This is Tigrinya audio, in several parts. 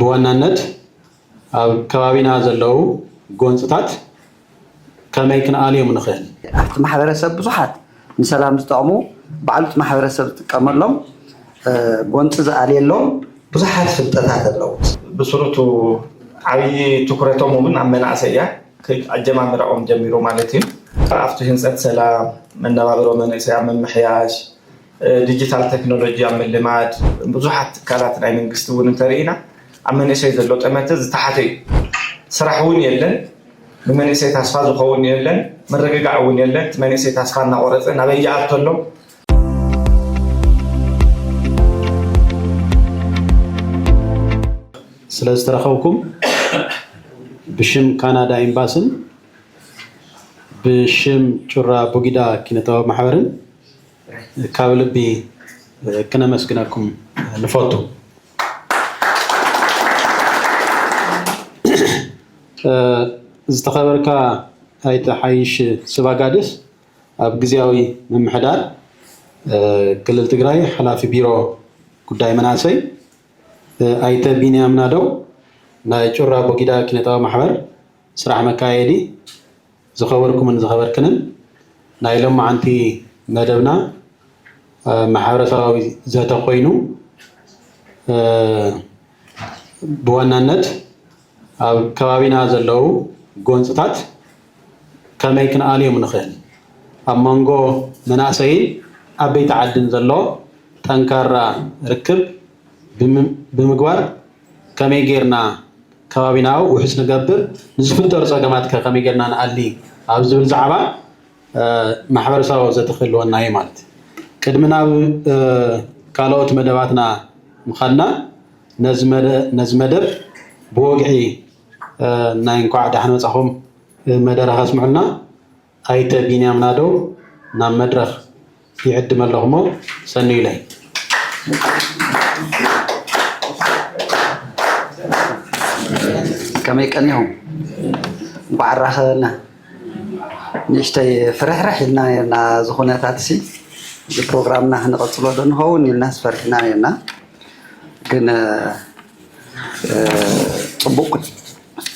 ብዋናነት ኣብ ከባቢና ዘለዉ ጎንፅታት ከመይ ክንኣልዮም ንኽእል? ኣብቲ ማሕበረሰብ ብዙሓት ንሰላም ዝጠቕሙ ባዕሉ እቲ ማሕበረሰብ ዝጥቀመሎም ጎንፂ ዝኣልየሎም ብዙሓት ፍልጠታት ኣለዉ። ብስሩቱ ዓብዪ ትኩረቶም እውን ኣብ መናእሰይ እያ። ኣጀማምራኦም ጀሚሩ ማለት እዩ። ኣብቲ ህንፀት ሰላም፣ መነባብሮ መናእሰይ ኣብ ምምሕያሽ፣ ዲጂታል ቴክኖሎጂ ኣብ ምልማድ ብዙሓት ትካላት ናይ መንግስቲ እውን እንተርኢና ኣብ መንእሰይ ዘሎ ጠመተ ዝተሓተ እዩ። ስራሕ እውን የለን፣ ንመንእሰይ ተስፋ ዝኸውን የለን፣ ምርግጋዕ እውን የለን። እቲ መንእሰይ ተስፋ እናቆረፀ ናበይ ይኣቱ ኣሎ? ስለ ዝተረኸብኩም ብሽም ካናዳ ኤምባስን ብሽም ጩራ ቡጊዳ ኪነጥበብ ማሕበርን ካብ ልቢ ክነመስግነኩም ንፈቱ። ዝተኸበርካ ኣይተ ሓይሽ ስባጋድስ ኣብ ግዜያዊ ምምሕዳር ክልል ትግራይ ሓላፊ ቢሮ ጉዳይ መናእሰይ፣ ኣይተ ቢንያም ናደው ናይ ጩራ ቦጊዳ ኪነጥበብ ማሕበር ስራሕ መካየዲ፣ ዝኸበርኩምን ዝኸበርክንን ናይ ሎማዓንቲ መደብና ማሕበረሰባዊ ዘተ ኮይኑ ብዋናነት ኣብ ከባቢና ዘለዉ ጎንፅታት ከመይ ክንኣልዮም ንኽእል፣ ኣብ መንጎ መናእሰይን ዓበይቲ ዓድን ዘሎ ጠንካራ ርክብ ብምግባር ከመይ ጌርና ከባቢና ውሑስ ንገብር፣ ንዝፍጠሩ ፀገማት ከ ከመይ ጌርና ንኣሊ ኣብ ዝብል ዛዕባ ማሕበረሰባዊ ዘተ ክህልወና እዩ ማለት እዩ። ቅድሚ ናብ ካልኦት መደባትና ምኻድና ነዚ መደብ ብወግዒ ናይ እንኳዕ ዳሕን መፃኹም መደረ ከስምዑልና ኣይተ ቢንያም ናደው ናብ መድረኽ ይዕድም ኣለኹሞ ሰንዩለይ። ከመይ ቀኒኹም? እንኳዕ ኣራኸበና። ንእሽተይ ፍርሕርሕ ኢልና ነርና፣ እዚ ኩነታት ሲ እዚ ፕሮግራምና ክንቐፅሎ ዶ ንኸውን ኢልና ስፈርሕና ነርና። ግን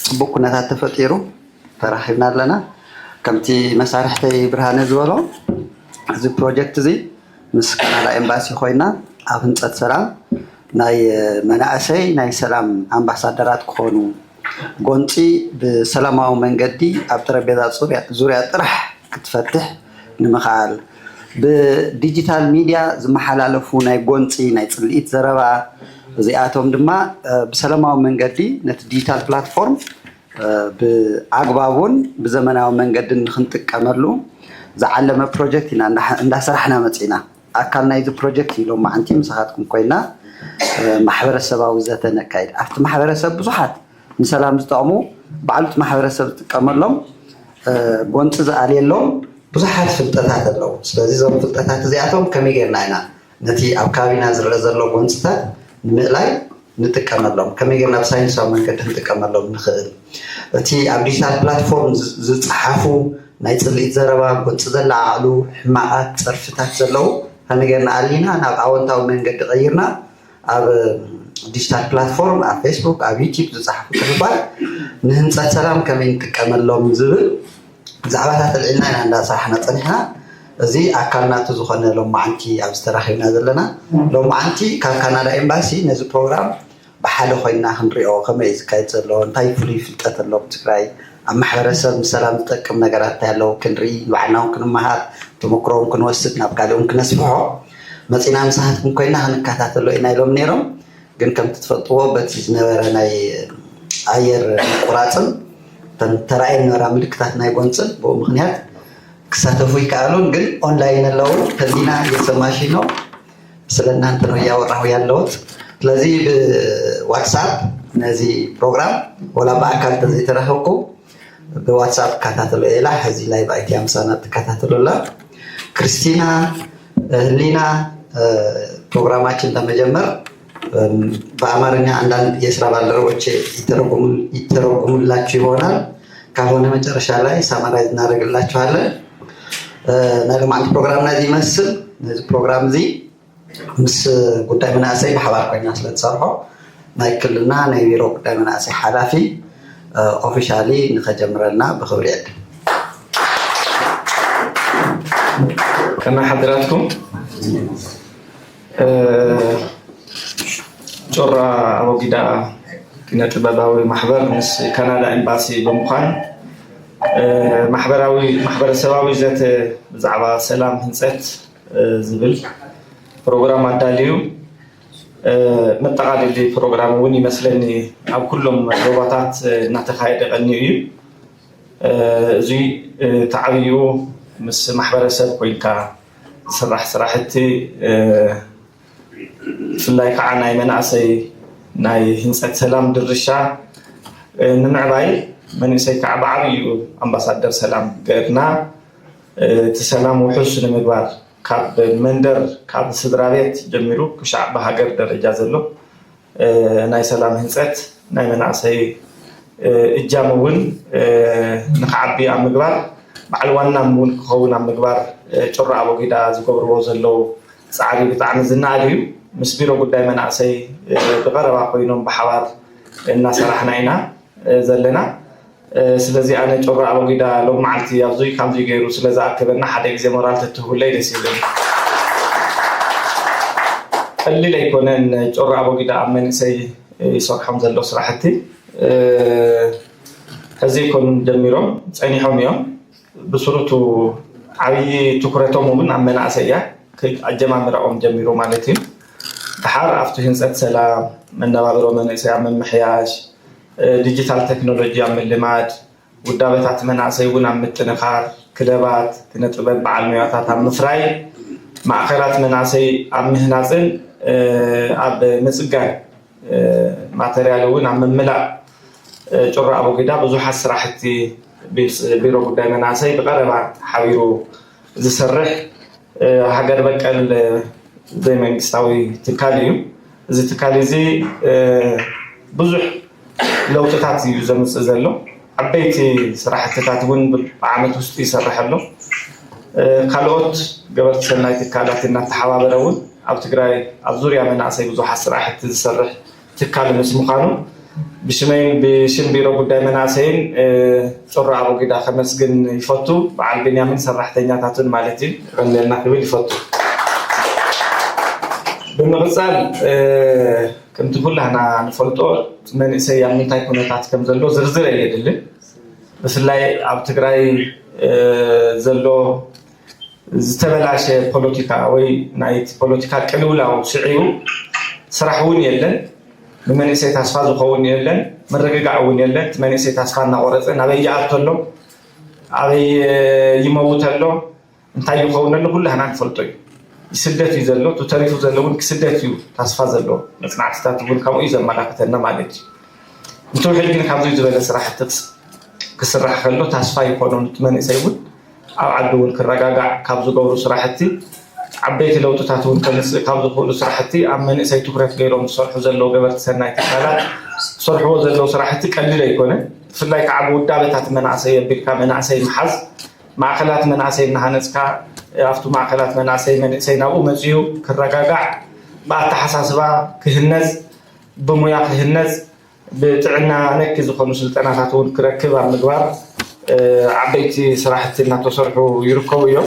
ፅቡቅ ኩነታት ተፈጢሩ ተራኺብና ኣለና። ከምቲ መሳርሕተይ ብርሃነ ዝበሎ እዚ ፕሮጀክት እዚ ምስ ካናዳ ኤምባሲ ኮይና ኣብ ህንፀት ሰላም ናይ መናእሰይ ናይ ሰላም ኣምባሳደራት ክኾኑ ጎንፂ ብሰላማዊ መንገዲ ኣብ ጠረጴዛ ዙርያ ጥራሕ ክትፈትሕ ንምኽኣል ብዲጂታል ሚድያ ዝመሓላለፉ ናይ ጎንፂ ናይ ፅልኢት ዘረባ እዚኣቶም ድማ ብሰላማዊ መንገዲ ነቲ ዲጂታል ፕላትፎርም ብኣግባቡን ብዘመናዊ መንገድን ንክንጥቀመሉ ዝዓለመ ፕሮጀክት ኢና እንዳሰራሕና መፂና። ኣካል ናይዚ ፕሮጀክት እዩ ሎማዓንቲ ምሳኻትኩም ኮይና ማሕበረሰባዊ ዘተ ነካይድ። ኣብቲ ማሕበረሰብ ብዙሓት ንሰላም ዝጠቕሙ ባዕሉ እቲ ማሕበረሰብ ዝጥቀመሎም ጎንፂ ዝኣልየሎም ብዙሓት ፍልጠታት ኣለዉ። ስለዚ እዞም ፍልጠታት እዚኣቶም ከመይ ጌርና ኢና ነቲ ኣብ ከባቢና ዝረአ ዘሎ ጎንፅታት ንምእላይ ንጥቀመሎም፣ ከመይ ጌርና ብሳይንሳዊ መንገዲ ክንጥቀመሎም ንኽእል፣ እቲ ኣብ ዲጂታል ፕላትፎርም ዝፀሓፉ ናይ ፅልኢት ዘረባ፣ ጎንፂ ዘለዓዕሉ ሕማቓት ፀርፍታት ዘለዉ ከመይ ጌርና ኣሊና ናብ ኣወንታዊ መንገዲ ቀይርና ኣብ ዲጂታል ፕላትፎርም ኣብ ፌስቡክ ኣብ ዩቲብ ዝፀሓፉ ብምባል ንህንፀት ሰላም ከመይ ንጥቀመሎም ዝብል ዛዕባታት ኣልዒልና ኢና እንዳሰራሕና ፀኒሕና። እዚ ኣካል ናቱ ዝኾነ ሎማዓንቲ ኣብዚ ተራኺብና ዘለና። ሎማዓንቲ ካብ ካናዳ ኤምባሲ ነዚ ፕሮግራም ብሓደ ኮይንና ክንሪኦ ከመይ እዩ ዝካየድ ዘሎ፣ እንታይ ፍሉይ ፍልጠት ኣሎ ብትግራይ ኣብ ማሕበረሰብ ንሰላም ዝጠቅም ነገራት እንታይ ኣለዉ ክንርኢ፣ ንባዕልና እውን ክንመሃር ተመክሮ እውን ክንወስድ ናብ ካልእ እውን ክነስፍሖ መፂና ምሳኻትኩም ኮይንና ክንከታተሎ ኢና ኢሎም ነይሮም። ግን ከምቲ ትፈልጥዎ በቲ ዝነበረ ናይ ኣየር ምቁራፅን እተን ተራእየን ዝነበራ ምልክታት ናይ ጎንፅን ብኡ ምክንያት ክሳተፉ ይከኣሉን ግን ኦንላይን ኣለውን ተሊና እየተሰማሽ ነው ስለ እናንተ ነው እያወራሁ ያለሁት። ስለዚህ ብዋትሳፕ ነዚ ፕሮግራም ወላ ብኣካል ተዘይተረኸብኩ ብዋትሳፕ እከታተሎ እየ ኢላ ሕዚ ላይቭ ኣይትያ ምሳና ትከታተሎ ኣላ። ክርስቲና፣ ህሊና፣ ፕሮግራማችን ለመጀመር በአማርኛ አንዳንድ የስራ ባልደረቦቼ ይተረጉሙላችሁ ይሆናል። ካልሆነ መጨረሻ ላይ ሳማራይዝ እናደርግላችኋለን። ናይ ሎማዓንቲ ፕሮግራምና እዚ ይመስል። ነዚ ፕሮግራም እዚ ምስ ጉዳይ መናእሰይ ብሓባር ኮይና ስለ ትሰርሖ ናይ ክልልና ናይ ቢሮ ጉዳይ መናእሰይ ሓላፊ ኦፊሻሊ ንኸጀምረልና ብኽብሪ ዕድም። ከመይ ሓድራትኩም? እ፣ ጮራ ኣቦጊዳ ኪነ ጥበባዊ ማሕበር ምስ ካናዳ ኤምባሲ ብምዃን፣ እ፣ ማሕበራዊ ማሕበረሰባዊ ዘተ ብዛዕባ ሰላም ህንፀት፣ እ፣ ዝብል ፕሮግራም ኣዳልዩ። እ፣ መጠቓለሊ ፕሮግራም እውን ይመስለኒ ኣብ ኩሎም ዞባታት፣ እ፣ እናተኻየደ ቀኒዩ እዩ። እ፣ እዚ፣ እ፣ ተዓብዩ ምስ ማሕበረሰብ ኮይንካ ዝስራሕ ስራሕቲ፣ እ፣ ብፍላይ ከዓ ናይ መናእሰይ ናይ ህንፀት ሰላም ድርሻ፣ እ፣ ንምዕባይ መንእሰይ ከዓ ብዓብዩ ኣምባሳደር ሰላም ገርና፣ እ፣ እቲ ሰላም ውሑስ ንምግባር ካብ መንደር ካብ ስድራ ቤት ጀሚሩ ክሻዕ ብሃገር ደረጃ ዘሎ፣ እ፣ ናይ ሰላም ህንፀት ናይ መናእሰይ፣ እ፣ እጃም እውን፣ እ፣ ንክዓቢ ኣብ ምግባር በዓል ዋና እውን ክኸውን ኣብ ምግባር፣ እ፣ ጭሮ ኣቦጊዳ ዝገብርዎ ዘለዉ ፃዕሪ ብጣዕሚ ዝነኣድ እዩ። ምስ ቢሮ ጉዳይ መናእሰይ፣ እ፣ ብቐረባ ኮይኖም ብሓባር እናሰራሕና ኢና፣ እ፣ ዘለና። እ፣ ስለዚ ኣነ ጭሮ ኣቦጊዳ ሎም መዓልቲ ኣብዚ ከምዚ ገይሩ ስለ ዝኣከበና ሓደ ግዜ ሞራል ተትህቡለይ ደስ ይብል። ቀሊል ኣይኮነን ጭሮ ኣቦጊዳ ኣብ መንእሰይ ይሰርሖም ዘሎ ስራሕቲ። እ፣ ሕዚ ይኮኑን ጀሚሮም ጸኒሖም እዮም። ብስሩቱ ዓብዪ ትኩረቶም እውን ኣብ መናእሰይ እያ። ከ-፣ ኣጀማምራኦም ጀሚሩ ማለት እዩ። ድሓር ኣብቲ ህንፀት ሰላም፣ መነባብሮ መንእሰይ ኣብ ምምሕያሽ፣ እ፣ ዲጂታል ቴክኖሎጂ ኣብ ምልማድ፣ ውዳበታት መናእሰይ እውን ኣብ ምጥንኻር፣ ክለባት፣ ክነ ጥበብ በዓል ሞያታት ኣብ ምፍራይ፣ ማእኸላት መናእሰይ ኣብ ምህናፅን፣ እ፣ ኣብ ምፅጋን፣ እ፣ ማተርያል እውን ኣብ ምምላእ፣ እ፣ ጭሮ ኣቦጊዳ ብዙሓት ስራሕቲ ቢሮ ጉዳይ መናእሰይ ብቐረባ ሓቢሩ ዝሰርሕ፣ እ፣ ሃገር በቀል፣ እ፣ ዘይመንግስታዊ ትካል እዩ። እዚ ትካል እዚ፣ እ፣ ብዙሕ ለውጥታት እዩ ዘምፅእ ዘሎ። ዓበይቲ ስራሕትታት እውን ብ-፣ ብዓመት ውሽጢ ይሰርሕ ኣሎ። እ፣ ካልኦት ገበርቲ ሰናይ ትካላት እናተሓባበረ እውን ኣብ ትግራይ ኣብ ዙርያ መናእሰይ ብዙሓት ስራሕቲ ዝሰርሕ ትካል ምስ ምዃኑ ብሽመይን ብሽም ቢሮ ጉዳይ መናእሰይን፣ እ፣ ጭሮ ኣቦጊዳ ከመስግን ይፈቱ። በዓል ቢንያምን ሰራሕተኛታቱን ማለት እዩ። የቐንየልና ክብል ይፈቱ። ብምቕፃል፣ እ፣ ከምቲ ኩላህና ንፈልጦ እቲ መንእሰይ ኣብ ምንታይ ኩነታት ከም ዘሎ ዝርዝር ኣየድልን። ብፍላይ ኣብ ትግራይ፣ እ፣ ዘሎ ዝተበላሸ ፖለቲካ ወይ ናይቲ ፖለቲካ ቅልውላው ስዒቡ ስራሕ እውን የለን። ንመንእሰይ ተስፋ ዝኸውን የለን፣ ምርግጋዕ እውን የለን። እቲ መንእሰይ ተስፋ እናቆረፀ ናበይ ይኣቱ ኣሎ፣ ኣበይ ይመውት ኣሎ፣ እንታይ ይኸውን ኣሎ ኩላህና ንፈልጦ እዩ። ይስደት እዩ ዘሎ፣ እቲ ተሪፉ ዘሎ እውን ክስደት እዩ ተስፋ ዘለዎ። መፅናዕትታት እውን ከምኡ እዩ ዘመላክተና ማለት እዩ። እንትውሕድ ግን ካብዚ ዝበለ ስራሕቲ ክስ-፣ ክስራሕ ከሎ ተስፋ ይኮኖ። እቲ መንእሰይ እውን ኣብ ዓዲ እውን ክረጋጋዕ ካብ ዝገብሩ ስራሕቲ፣ ዓበይቲ ለውጥታት እውን ከምፅእ ካብ ዝኽእሉ ስራሕቲ ኣብ መንእሰይ ትኩረት ገይሮም ዝሰርሑ ዘለዉ ገበርቲ ሰናይ ትካላት ዝሰርሕዎ ዘለዉ ስራሕቲ ቀሊል ኣይኮነን። ብፍላይ ከዓ ብውዳበታት መናእሰይ ኣቢልካ መናእሰይ ምሓዝ፣ ማእኸላት መናእሰይ እናሃነፅካ ኣብቲ ማእኸላት መናእሰይ መንእሰይ ናብኡ መፅዩ ክረጋጋዕ፣ ብኣተሓሳስባ ክህነፅ፣ ብሙያ ክህነፅ፣ ብጥዕና ነክ ዝኾኑ ስልጠናታት እውን ክረክብ ኣብ ምግባር፣ እ፣ ዓበይቲ ስራሕቲ እናተሰርሑ ይርከቡ እዮም።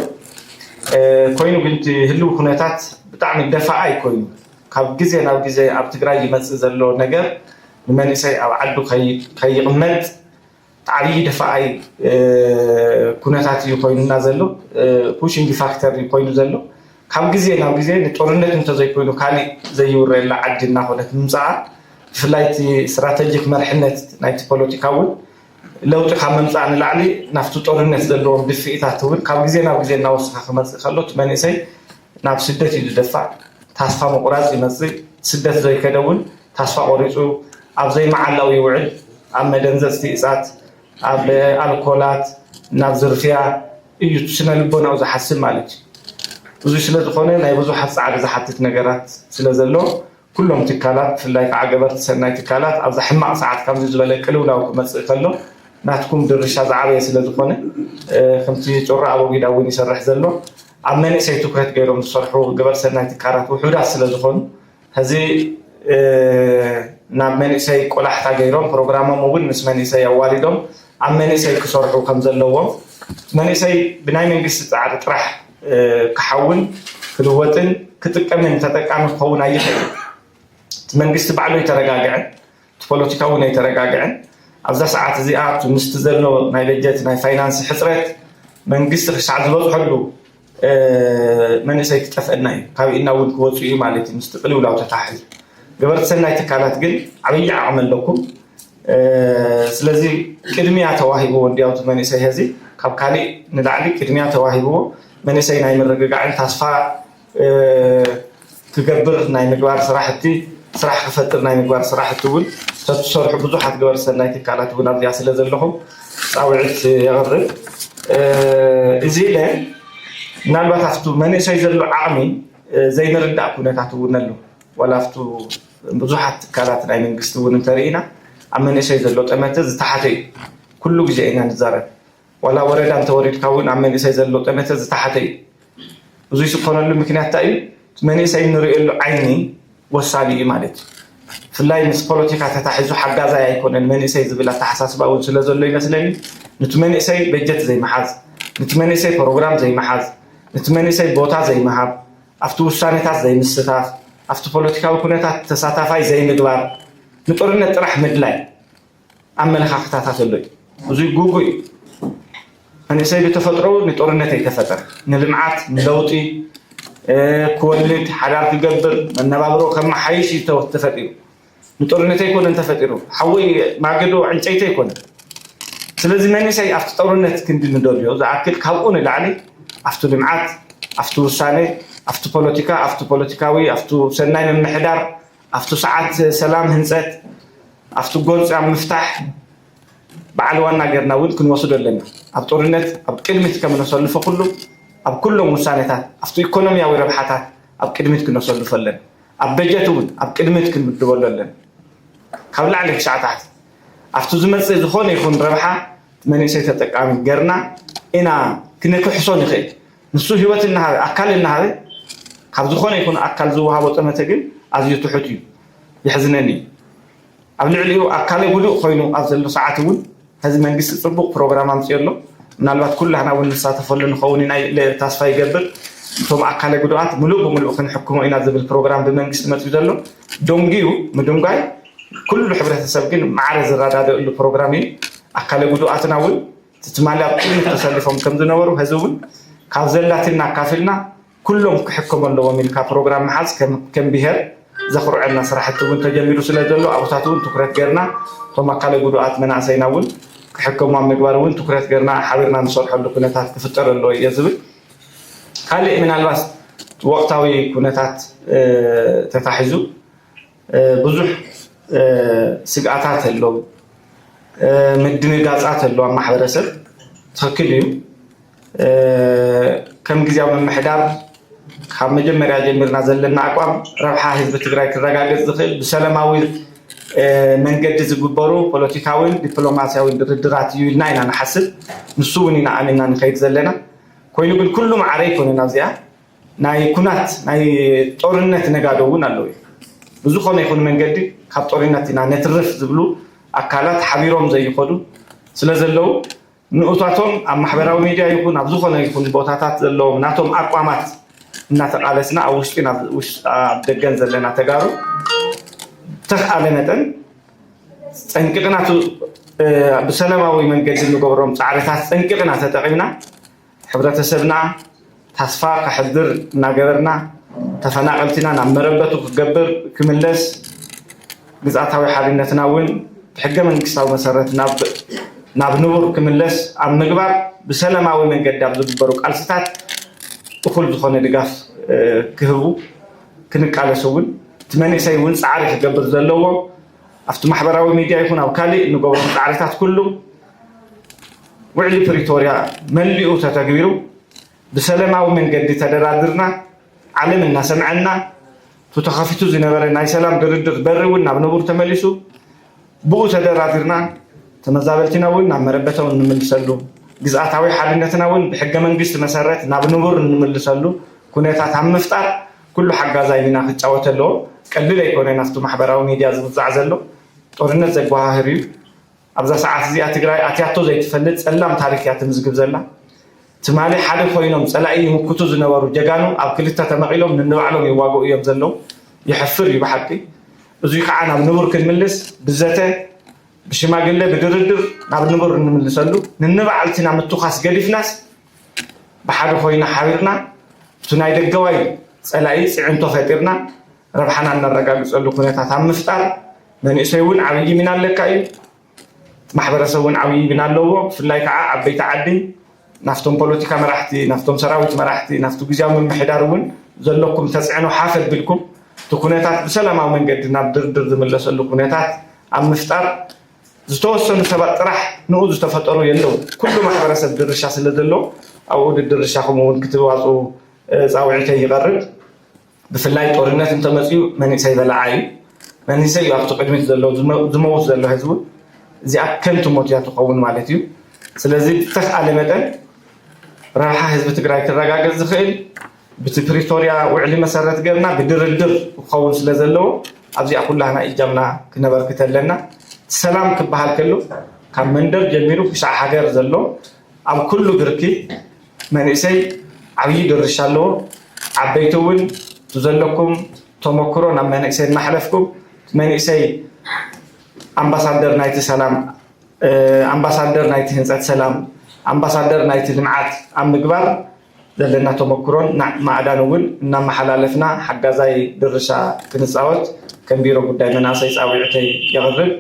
እ፣ ኮይኑ ግን እቲ ህልው ኩነታት ብጣዕሚ ደፋኣ እዩ ኮይኑ ካብ ግዜ ናብ ግዜ ኣብ ትግራይ ይመፅእ ዘሎ ነገር ንመንእሰይ ኣብ ዓዱ ከይ-፣ ከይቕመጥ ዓብዪ ደፋኣይ፣ እ፣ ኩነታት እዩ ኮይኑና ዘሎ። እ፣ ፑሽንግ ፋክተር እዩ ኮይኑ ዘሎ። ካብ ግዜ ናብ ግዜ ንጦርነት እንተዘይኮይኑ ካሊእ ዘይውረየላ ዓዲ እናኾነት ምምፅኣ፣ ብፍላይ እቲ ስትራተጂክ መርሕነት ናይቲ ፖለቲካ እውን ለውጢ ካብ ምምፃእ ንላዕሊ ናብቲ ጦርነት ዘለዎም ድፍኢታት እውን ካብ ግዜ ናብ ግዜ እናወሰኸ ክመፅእ ከሎ እቲ መንእሰይ ናብ ስደት እዩ ዝደፋእ። ታስፋ ምቑራፅ ይመፅእ። ስደት ዘይከደ እውን ታስፋ ቆሪፁ ኣብ ዘይመዓላዊ ይውዕል። ኣብ መደንዘፅቲ እፃት፣ ኣብ ኣልኮላት፣ ናብ ዝርፍያ እዩ ስነ ልቦናኡ ዝሓስብ ማለት እዩ። እዚ ስለ ዝኾነ ናይ ብዙሓት ፃዕሪ ዝሓትት ነገራት ስለ ዘሎ ኩሎም ትካላት ብፍላይ ከዓ ገበርቲ ሰናይ ትካላት ኣብዛ ሕማቕ ሰዓት ከምዚ ዝበለ ቅልውላው ክመፅእ ከሎ ናትኩም ድርሻ ዝዓበየ ስለ ዝኾነ፣ እ፣ ከምቲ ጭሮ ኣቦጊዳ እውን ይሰርሕ ዘሎ ኣብ መንእሰይ ትኩረት ገይሮም ዝሰርሑ ገበርቲ ሰናይ ትካላት ውሑዳት ስለ ዝኾኑ ሕዚ፣ እ፣ ናብ መንእሰይ ቆላሕታ ገይሮም፣ ፕሮግራሞም እውን ምስ መንእሰይ ኣዋዲዶም ኣብ መንእሰይ ክሰርሑ ከም ዘለዎም፣ መንእሰይ ብናይ መንግስቲ ፃዕሪ ጥራሕ ክሓውን ክልወጥን ክጥቀምን ተጠቃሚ ክኸውን ኣይኽእል። እቲ መንግስቲ ባዕሉ ኣይተረጋግዐን፣ እቲ ፖለቲካ እውን ኣይተረጋግዐን። ኣብዛ ሰዓት እዚኣ እቲ ምስቲ ዘሎ ናይ በጀት ናይ ፋይናንስ ሕፅረት መንግስቲ ክሳዕ ዝበፅሐሉ መንእሰይ ክጠፍአና እዩ፣ ካብ ኢድና እውን ክወፁ እዩ ማለት እዩ። ምስቲ ቅልውላው ተታሒዙ ገበርቲ ሰናይ ትካላት ግን ዓብዪ ዓቕሚ ኣለኩም። ስለዚ ቅድሚያ ተዋሂብዎ እንዲያው እቲ መንእሰይ ሀዚ ካብ ካሊእ ንላዕሊ ቅድሚያ ተዋሂብዎ መንእሰይ ናይ ምርግጋዕን ታስፋ ክገብር ናይ ምግባር ስራሕቲ፣ ስራሕ ክፈጥር ናይ ምግባር ስራሕቲ እውን ተትሰርሑ ብዙሓት ገበርቲ ሰናይ ትካላት እውን ኣብዚኣ ስለ ዘለኹም ፃውዒት የቕርብ። እዚ ኢለ ምናልባት ኣብቲ መንእሰይ ዘሎ ዓቕሚ ዘይንርዳእ ኩነታት እውን ኣሎ። ዋላ ኣብቱ ብዙሓት ትካላት ናይ መንግስቲ እውን እንተርኢና ኣብ መንእሰይ ዘሎ ጠመተ ዝተሓተ እዩ። ኩሉ ግዜ ኢና ንዛረብ። ዋላ ወረዳ እንተወሪድካ እውን ኣብ መንእሰይ ዘሎ ጠመተ ዝተሓተ እዩ። ብዙይ ዝኾነሉ ምክንያት እንታይ እዩ? እቲ መንእሰይ እንርእየሉ ዓይኒ ወሳኒ እዩ ማለት እዩ። ብፍላይ ምስ ፖለቲካ ተታሒዙ ሓጋዛይ ኣይኮነን መንእሰይ ዝብል ኣተሓሳስባ እውን ስለ ዘሎ ይመስለኒ ነቲ መንእሰይ በጀት ዘይምሓዝ፣ ነቲ መንእሰይ ፕሮግራም ዘይምሓዝ፣ ነቲ መንእሰይ ቦታ ዘይምሃብ፣ ኣብቲ ውሳኔታት ዘይምስታፍ፣ ኣብቲ ፖለቲካዊ ኩነታት ተሳታፋይ ዘይምግባር፣ ንጦርነት ጥራሕ ምድላይ ኣመለኻኽታታት ኣሎ እዩ። ብዙይ ጉጉ እዩ። መንእሰይ ብተፈጥሮ ንጦርነት ኣይተፈጠረ። ንልምዓት፣ ንለውጢ ክወልድ፣ ሓዳር ክገብር፣ መነባብሮ ከመሓይሽ እዩ ተፈጢሩ። ንጦርነት ኣይኮነን ተፈጢሩ። ሓወይ ማገዶ ዕንጨይቲ ኣይኮነን። ስለዚ መንእሰይ ኣብቲ ጦርነት ክንዲ ንደልዮ ዝኣክል ካብኡ ንላዕሊ ኣብቲ ልምዓት፣ ኣብቲ ውሳነ፣ ኣብቲ ፖለቲካ፣ ኣብቲ ፖለቲካዊ፣ ኣብቲ ሰናይ ምምሕዳር፣ ኣብቲ ሰዓት ሰላም ህንፀት፣ ኣብቲ ጎንፂ ኣብ ምፍታሕ በዓል ዋና ጌርና እውን ክንወስዶ ኣለና። ኣብ ጦርነት ኣብ ቅድሚት ከም ነሰልፎ ኩሉ ኣብ ኩሎም ውሳኔታት ኣብቲ ኢኮኖሚያዊ ረብሓታት ኣብ ቅድሚት ክነሰልፎ ኣለና። ኣብ በጀት እውን ኣብ ቅድሚት ክንምድበሉ ኣለና። ካብ ላዕሊ ክሻዕ ታሕቲ ኣብቲ ዝመፅእ ዝኾነ ይኹን ረብሓ መንእሰይ ተጠቃሚ ጌርና ኢና ክንክሕሶ ንኽእል። ንሱ ህይወት እናሃበ ኣካል እናሃበ ካብ ዝኾነ ይኹን ኣካል ዝወሃቦ ጠመተ ግን ኣዝዩ ትሑት እዩ። የሕዝነኒ እዩ። ኣብ ልዕሊኡ ኣካለ ጉዱእ ኮይኑ ኣብ ዘሎ ሰዓት እውን ሕዚ መንግስቲ ፅቡቕ ፕሮግራም ኣምፅኡ ኣሎ። ምናልባት ኩላህና እውን ንሳተፈሉ ንኸውን ኢና ኢለ ተስፋ ይገብር። እቶም ኣካለ ጉዱኣት ምሉእ ብምሉእ ክንሕክሞ ኢና ዝብል ፕሮግራም ብመንግስቲ መፅኡ ዘሎ ደንጉዩ ምድንጓይ ኩሉ ሕብረተሰብ ግን ማዕረ ዝረዳደእሉ ፕሮግራም እዩ። ኣካለ ጉዱኣትና እውን ትማሊ ኣብ ቅድሚት ተሰሊፎም ከም ዝነበሩ ሕዚ እውን ካብ ዘላትና ኣካፊልና ኩሎም ክሕከሙ ኣለዎም ኢልካ ፕሮግራም ምሓዝ ከም ከም ብሄር ዘኹርዐና ስራሕቲ እውን ተጀሚሩ ስለ ዘሎ ኣብታት እውን ትኩረት ጌርና እቶም ኣካለ ጉዱኣት መናእሰይና እውን ክሕከሙ ኣብ ምግባር እውን ትኩረት ጌርና ሓቢርና ንሰርሐሉ ኩነታት ክፍጠር ኣለዎ እየ ዝብል። ካሊእ ምናልባት ወቕታዊ ኩነታት ተታሒዙ ብዙሕ ስግኣታት ኣሎ፣ ምድንጋፃት ኣሎ ኣብ ማሕበረሰብ። ትኽክል እዩ። ከም ግዜያዊ ምምሕዳር ካብ መጀመርያ ጀሚርና ዘለና ኣቋም ረብሓ ህዝቢ ትግራይ ክረጋገፅ ዝኽእል ብሰላማዊ መንገዲ ዝግበሩ ፖለቲካዊን ዲፕሎማሲያዊን ድርድራት እዩ ኢልና ኢና ንሓስብ። ንሱ እውን ኢና ኣሚንና ንኸይድ ዘለና። ኮይኑ ግን ኩሉ ማዕረ ኣይኮነን ኣብዚኣ ናይ ኩናት ናይ ጦርነት ነጋዶ እውን ኣለዉ እዩ። ብዝኾነ ይኹን መንገዲ ካብ ጦርነት ኢና ነትርፍ ዝብሉ ኣካላት ሓቢሮም ዘይኸዱ ስለ ዘለዉ ንኡታቶም ኣብ ማሕበራዊ ሚድያ ይኹን ኣብ ዝኾነ ይኹን ቦታታት ዘለዎም ናቶም ኣቋማት እናተቓለስና ኣብ ውሽጢን ኣብ ደገን ዘለና ተጋሩ ተኽኣለ መጠን ፀንቂቕና ብሰላማዊ መንገዲ እንገብሮም ፃዕርታት ፀንቂቕና ተጠቒምና ሕብረተሰብና ታስፋ ከሕድር እናገበርና ተፈናቐልቲና ናብ መረበቱ ክገብር ክምለስ ግዝኣታዊ ሓድነትና እውን ብሕገ መንግስታዊ መሰረት ናብ ንቡር ክምለስ ኣብ ምግባር ብሰላማዊ መንገዲ ኣብ ዝግበሩ ቃልስታት እኹል ዝኾነ ድጋፍ ክህቡ ክንቃለስ እውን እቲ መንእሰይ እውን ፃዕሪ ክገብር ዘለዎ ኣብቲ ማሕበራዊ ሚድያ ይኹን ኣብ ካሊእ እንገብሮም ፃዕርታት ኩሉ ውዕሊ ፕሪቶርያ መሊኡ ተተግቢሩ ብሰለማዊ መንገዲ ተደራድርና ዓለም እናሰምዐና እቲ ተኸፊቱ ዝነበረ ናይ ሰላም ድርድር በሪ እውን ናብ ንቡር ተመሊሱ ብኡ ተደራዲርና ተመዛበልቲና እውን ናብ መረበቶም እንምልሰሉ ግዝኣታዊ ሓድነትና እውን ብሕገ መንግስቲ መሰረት ናብ ንቡር እንምልሰሉ ኩነታት ኣብ ምፍጣር ኩሉ ሓጋዛይ ሚና ክጫወት ኣለዎ። ቀሊል ኣይኮነ ናብቲ ማሕበራዊ ሚድያ ዝውዛዕ ዘሎ ጦርነት ዘጓሃህር እዩ። ኣብዛ ሰዓት እዚኣ ትግራይ ኣትያቶ ዘይትፈልጥ ጸላም ታሪክ እያ ትምዝግብ ዘላ። ትማሊ ሓደ ኮይኖም ጸላኢ ይምክቱ ዝነበሩ ጀጋኑ ኣብ ክልተ ተመቒሎም ንንባዕሎም ይዋግኡ እዮም ዘለዉ። የሕፍር እዩ ብሓቂ። እዙይ ከዓ ናብ ንቡር ክንምልስ ብዘተ፣ ብሽማግለ፣ ብድርድር ናብ ንቡር እንምልሰሉ፣ ንንባዕልትና ምትኳስ ገዲፍናስ ብሓደ ኮይና ሓቢርና እቲ ናይ ደገዋይ ጸላኢ ጽዕንቶ ፈጢርና ረብሓና እነረጋግጸሉ ኩነታት ኣብ ምፍጣር መንእሰይ እውን ዓብዪ ሚና ኣለካ እዩ። ማሕበረሰብ እውን ዓብዪ ሚና ኣለዎ። ብፍላይ ከዓ ዓበይቲ ዓዲ ናፍቶም ፖለቲካ መራሕቲ፣ ናፍቶም ሰራዊት መራሕቲ፣ ናፍቲ ግዜያዊ ምምሕዳር እውን ዘለኩም ተፅዕኖ ሓፍ ኣቢልኩም እቲ ኩነታት ብሰላማዊ መንገዲ ናብ ድርድር ዝምለሰሉ ኩነታት ኣብ ምፍጣር ዝተወሰኑ ሰባት ጥራሕ ንኡ ዝተፈጠሩ የለው። ኩሉ ማሕበረሰብ ድርሻ ስለ ዘለዎ ኣብኡ ድርሻኹም እውን ክትዋፅኡ ፃውዒተይ ይቐርብ። ብፍላይ ጦርነት እንተመፅኡ መንእሰይ በላዓ እዩ። መንእሰይ እዩ ኣብቲ ቅድሚት ዘሎ ዝመውት ዘሎ ህዝቡ። እዚኣ ከንቱ ሞት እያ ትኸውን ማለት እዩ። ስለዚ ብተኽኣለ መጠን ረብሓ ህዝቢ ትግራይ ክረጋገፅ ዝኽእል ብቲ ፕሪቶርያ ውዕሊ መሰረት ገርና ብድርድር ክኸውን ስለ ዘለዎ ኣብዚኣ ኩላህና እጃምና ክነበርክት ኣለና። ሰላም ክበሃል ከሎ ካብ መንደር ጀሚሩ ክሻዕ ሃገር ዘሎ ኣብ ኩሉ ብርኪ መንእሰይ ዓብዪ ድርሻ ኣለዎ። ዓበይቲ እውን ዘለኩም ተመክሮ ናብ መንእሰይ እናሕለፍኩም መንእሰይ ኣምባሳደር ናይቲ ሰላም ኣምባሳደር ናይቲ ህንፀት ሰላም ኣምባሳደር ናይቲ ልምዓት ኣብ ምግባር ዘለና ተመክሮን ማዕዳን እውን እናመሓላለፍና ሓጋዛይ ድርሻ ክንፃወት ከም ቢሮ ጉዳይ መናእሰይ ፃውዒተይ የቕርብ።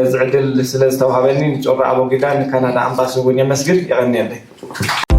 እዚ ዕድል ስለ ዝተዋሃበኒ ንጮራ ኣቦጊዳ ንካናዳ ኣምባሲ እውን የመስግን። የቐንየለይ።